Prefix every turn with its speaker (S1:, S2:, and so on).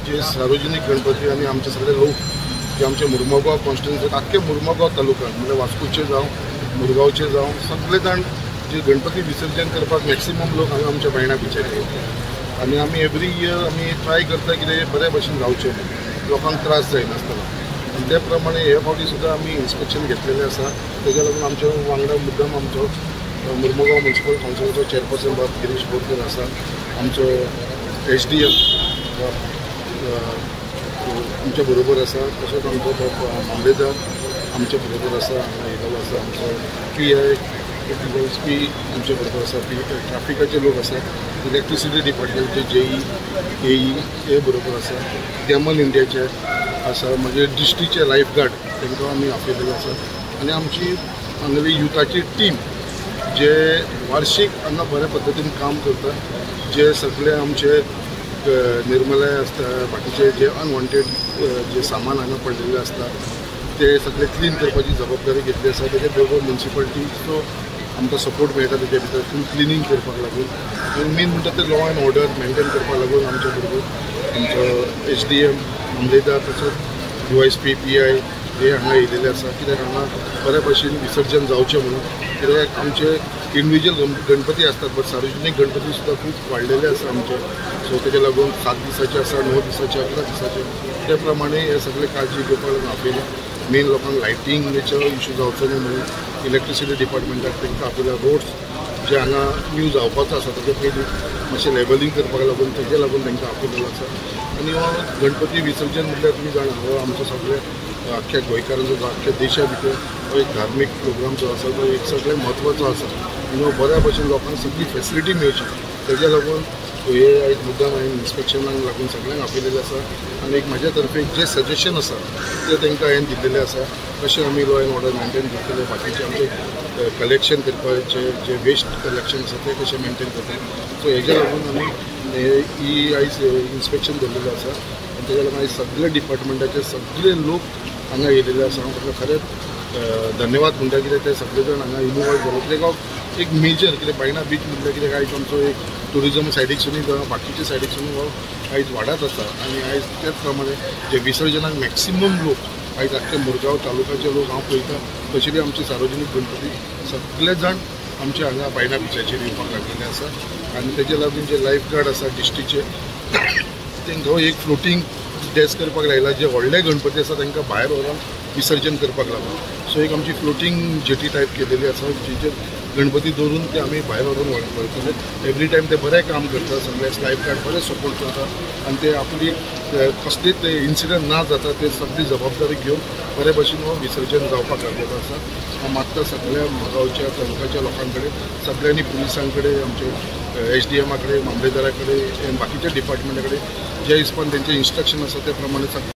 S1: जे सार्वजनिक गणपती आनी आमचे सगळे लोक जे आमचे मुरमुगांव कॉन्स्टिट्युएन्सी आख्खे मुरमुगांव तालुक्यान म्हणजे वास्कोचे जावं मुरगांवचे जावं सगळे जाण जे गणपती विसर्जन करपाक मॅक्सिमम लोक हांगा आमच्या बायणा बिचार येतात आनी आमी एवरी इयर आमी ट्राय करता कितें बऱ्या भशेन जावचें, लोकांक त्रास जायनासतना. आनी ते प्रमाणे हे फावटी सुद्दां आमी इन्स्पेक्शन घेतलेलें आसा. तेज्या लागून आमच्या वांगडा मुद्दम आमचो मुरमुगांव म्युनिसिपल कावन्सिलाचो चेअरपर्सन बाब गिरीश बोरकर आसा, आमचो एसडीएम आमच्या बरोबर आसा, तशेंच आमचो मामलेदार आमच्या बरोबर आसा, हांगा येयलेलो आसा, आमचो पीआय पी आमच्या बरोबर आसा, पी ट्राफिकाचे लोक आसा, इलेक्ट्रिसिटी डिपार्टमेंटचे जेई एई हे बरोबर आसा, गॅमल इंडियाचे आसा, म्हणजे डिस्ट्रिक्टचे लायफ गार्ड तांकां आमी आपयलेले आसा. आनी आमची हांगेली युथाची टीम जे वार्षिक हांगा बऱ्या पद्दतीन काम करता, जे सगळे आमचे निर्मलय आसता, बाकीचे जे अनवॉन्टेड जे सामान हांगा पडलेले आसता ते सगळे क्लीन करपाची जबाबदारी घेतली आसा. तेजे बरोबर म्युनिसिपालिटीचो आमकां सपोर्ट मेळटा तेजे भितर फूल क्लिनींग करपाक लागून. आनी मेन म्हणटा ते लॉ एंड ऑर्डर मेनटेन करपाक लागून आमच्या बरोबर आमचो एसडीएम मामलेदार तसोच डीवायएसपी पीआय हे हांगा येयलेले आसा. कित्याक हांगा बऱ्या भशेन विसर्जन जावचें म्हणून, कित्याक आमचे इंडिविज्युअल गणपती आसतात बट सार्वजनीक गणपती सुद्दां खूब वाडलेले आसा आमचे. सो तेका लागून 7 दिसाचे आसा, 9 दिसाचे, 11 दिसाचे, ते प्रमाणे हे सगळे काळजी घेवपाक लागून आपयला. मेन लोकांक लायटींगेचो इशू जावचो न्हय म्हणून इलेक्ट्रिसिटी डिपार्टमेंटाक तांकां आपयला. रोड्स जे हांगा न्यू जावपाचो आसा तेजे पयलीं मातशें लेबलींग करपाक लागून तेजे लागून तांकां आपयलेलो आसा. आनी हो गणपती विसर्जन म्हटल्यार तुमी जाणा हो आमचो सगळे आख्ख्या गोंयकारांचो आख्ख्या देशा भितर हो एक धार्मीक प्रोग्राम जो आसा तो एक सगळ्यात म्हत्वाचो आसा आनी हो बऱ्या भशेन लोकांक सगळी फेसिलिटी मेळची तेज्या लागून हे आयज मुद्दाम हांवें इन्स्पेक्शनाक लागून सगळ्यांक आपयलेलें आसा. आनी एक म्हाज्या तर्फे जे सजेशन आसा ते तांकां हांवें दिल्लेलें आसा, कशें आमी लॉ एंड ऑर्डर मेनटेन करतले, बाकीचे आमचे कलेक्शन करपाचे जे वेस्ट कलेक्शन आसा ते कशें मेनटेन करतले. सो हेज्या लागून आमी ही आयज इन्स्पेक्शन दवरलेलें आसा आनी तेज्या लागून आयज सगळे डिपार्टमेंटाचे सगळे लोक हांगा येयलेले आसा. हांव ताका खरेंच धन्यवाद म्हणटा, कित्याक ते सगळे जाण हांगा इनवॉल्व जाले. कित्याक एक मेजर कित्याक बायणा बीच म्हटल्यार कित्याक आयज आमचो एक टुरिजम सायडीकसूनय जावं बाकीच्या सायडीकसून हो आयज वाडत आसा. आनी आयज त्याच प्रमाणे जे विसर्जनाक मॅक्सिमम लोक आयज आख्खे मुरगांव तालुक्याचे लोक हांव पळयता, स्पेशली आमचे सार्वजनीक गणपती सगळे जाण आमचे हांगा बायणा बिचाचेर येवपाक लागलेले आसा. आनी तेजे लागून जे लायफ गार्ड आसा डिस्ट्रिक्टचे तांकां एक फ्लोटींग डेस्क करपाक लायला, जे व्हडले गणपती आसा तांकां भायर व्हरोन विसर्जन करपाक लागून. सो एक आमची फ्लोटींग जेटी टायप केलेली आसा जिचेर गणपती दवरून ते आमी भायर व्हरोन व्हरतले. एवरी टायम ते बरें काम करता, सगळे लायफ गार्ड बरें सपोर्ट करता आनी ते आपली कसलीच इन्सिडंट ना जाता ते सगळी जबाबदारी घेवन बरे भशेन हो विसर्जन जावपाक लागलेलो आसा. हांव मागता सगळ्या मुरगांवच्या तालुक्याच्या लोकां कडेन, सगळ्यांनी पुलिसां कडेन, आमचे एसडीएमा कडेन, मामलेदारा कडेन, बाकीच्या डिपार्टमेंटा कडेन जे हिसपान तेंचे इन्स्ट्रक्शन आसा ते प्रमाणे